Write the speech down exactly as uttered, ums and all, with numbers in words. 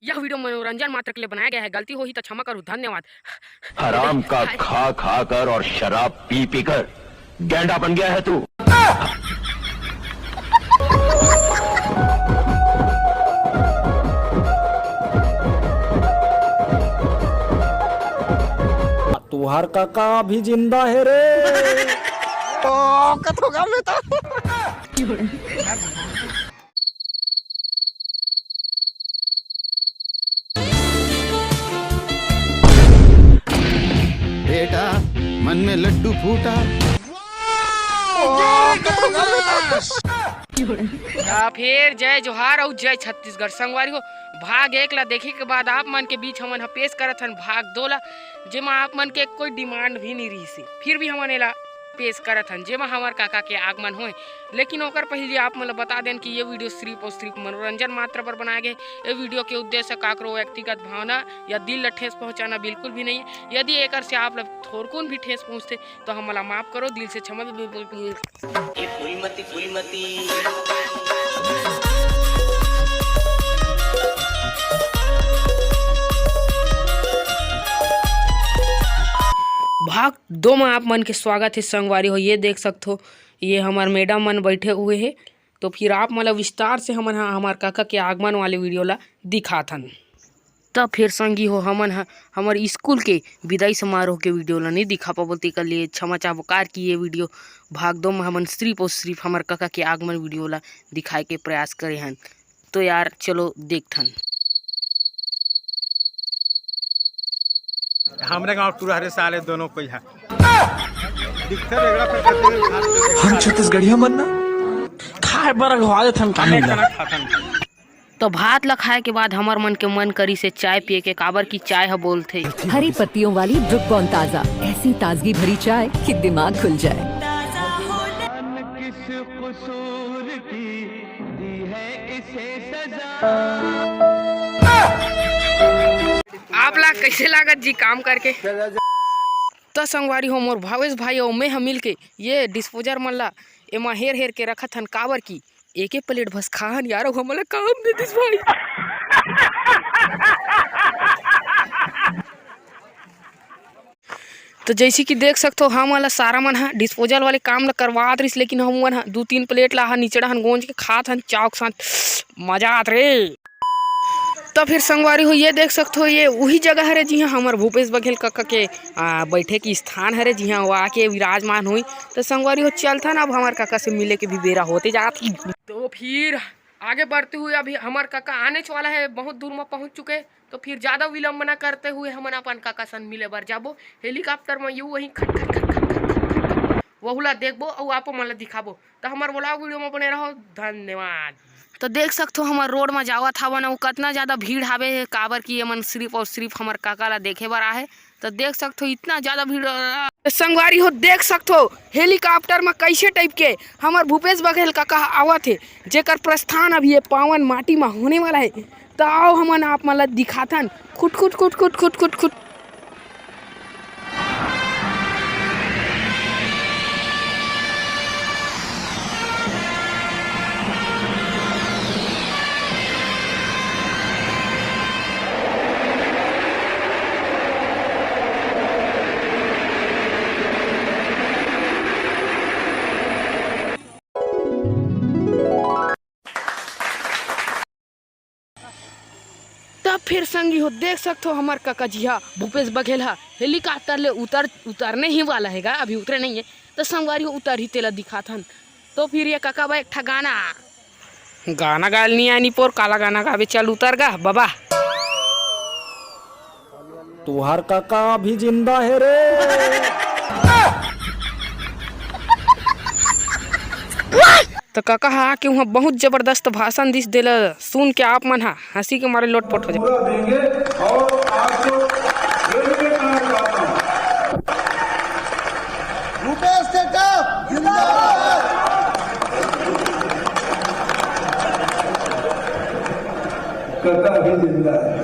यह वीडियो मनोरंजन मात्र के लिए बनाया गया है, गलती होही तो क्षमा करो। धन्यवाद। हराम का खा खा कर और शराब पी पी कर गैंडा बन गया है तू। तुहार काका अभी जिंदा है रे। ओ, कतो गाँव में तो। बेटा, मन में लड्डू फूटा। त फेर जय जोहार अउ जय छत्तीसगढ़। संगवारी हो, भाग एक ला देखे के बाद आप मन के बीच हमन ह पेश करत हन भाग दो ला, जेमा आप मन के कोई डिमांड भी नहीं रहिस हे, फिर भी हमन एला पेश करत हन, जेमा हमर काका के आगमन होए। लेकिन ओकर पहिली आप मन ल बता देन कि ये वीडियो सिर्फ और सिर्फ मनोरंजन मात्र बर बनाए गए। ये वीडियो के उद्देश्य काकरो व्यक्तिगत भावना या दिल ल ठेस पहुंचाना बिल्कुल भी नहीं है। यदि एकर से आप ल थोरकुन भी ठेस पहुंचथे, तो हमला माफ करो, दिल से क्षमा। ए फूलमती, फूलमती। भाग दो में आप मन के स्वागत है संगवारी हो। ये देख सकत हो, ये हमर मैडम मन बैठे हुए है। तो फिर आप मन ला विस्तार से हमन ह हमर काका के आगमन वाले वीडियो ला दिखाथन। त फिर संगी हो, हमन ह हमर स्कूल के विदाई समारोह के वीडियो ला नहीं दिखा पाबो, तेकर लिए क्षमा चाहबो, कार कि ये वीडियो भाग दो में हमन सिर्फ और सिर्फ हमर काका के आगमन वीडियो ला दिखाए के प्रयास करे हन। तो यार, चलो देखथन। हमरे गांव टूरा हरे साले दोनों कोई है। दिखते रेगड़ा पे करते हुए भात खाते हम छत्तीसगढ़िया मन ना खाए बर अगवा देथन, काहे हमरे ला? खाना खाथन। तो भात ला खाए के बाद हमर मन के मन करी से चाय पिए के, काबर की चाय ह बोलथे। हरी पत्तियों वाली ब्रुक बॉन्ड ताजा, ऐसी ताजगी भरी चाय कि दिमाग खुल जाए। आप ला कैसे लागत जी काम करके? त संगवारी हो, मोर भावेश भाई अउ मैं ह मिल के ये डिस्पोजर मन ला एमा हेर हेर के रखत हन, काबर की एके प्लेट बस खाहन यार, अउ हमला काम दे दिस भाई। तो जैसे कि देख सकथो, हमन ला सारा मन ह डिस्पोजल वाले काम ला करवात रहिस, लेकिन हमन ह दू तीन प्लेट ला ह निचड़ा हन गोंज के खात हन चाव के साथ, मजा आत रे। तो फिर संगवारी हो, ये देख सकथो, ये उही जगह हरे जिहाँ हमर भूपेश बघेल कका के, आ, बैठे के स्थान हरे, जिहाँ वो आके विराजमान हुई। तो संगवारी हो, चलथन अब हमर कका से मिले के भी बेरा होते जात ही। तो फिर आगे बढ़ते हुए अभी हमर कका आने च वाला है, बहुत दूर में पहुँच चुके। तो फिर ज्यादा विलंब ना करते हुए हमन अपन काका सन मिले बर जाबो। हेलीकॉप्टर में यू वहीं खट खट खट खट खट खट खट वहू ला देखबो अउ आपो मन ला दिखाबो। तो हमर vlog वीडियो में बने रहो। धन्यवाद। तो देख सकथो हमर रोड में जावत हावन अउ कतना ज्यादा भीड़ हावे, काबर कि ये मन सिर्फ और सिर्फ हमर काका ला देखे बर आहे। तो देख सकथो इतना ज्यादा भीड़। तो संगवारी हो देख सकथो हेलीकॉप्टर में कैसे टाइप के हमर भूपेश बघेल काका आवत हे, जेकर प्रस्थान अभी ये पावन माटी में होने वाला है। त आओ हमन आप मन ला दिखाथन। खुट, खुट, खुट, खुट, खुट, खुट, खुट। तब फिर संगी हो देख सकथो हमर कका जी हा भूपेश बघेल हा हेलीकॉप्टर ले उतर, उतरने ही वाला हे गा, अभी उतरे नहीं है। तो संगवारी हो उतर ही तेला दिखाथन। तो फिर ये कका बा एक ठा गाना। गाना गायल नहीं आनी पोर, काला गाना गाबे, चल उतर गा बाबा। तुहार काका अभी जिंदा है रे। तो काका हा आके उहाँ बहुत जबरदस्त भाषण दिस, देला सुन के आप मन हा हंसी के मारे लोटपोट हो जाओ। पूरा देंगे। और आपको रेलवे का काम। भूपेश चाचा जिंदाबाद। काका अभी जिंदा है।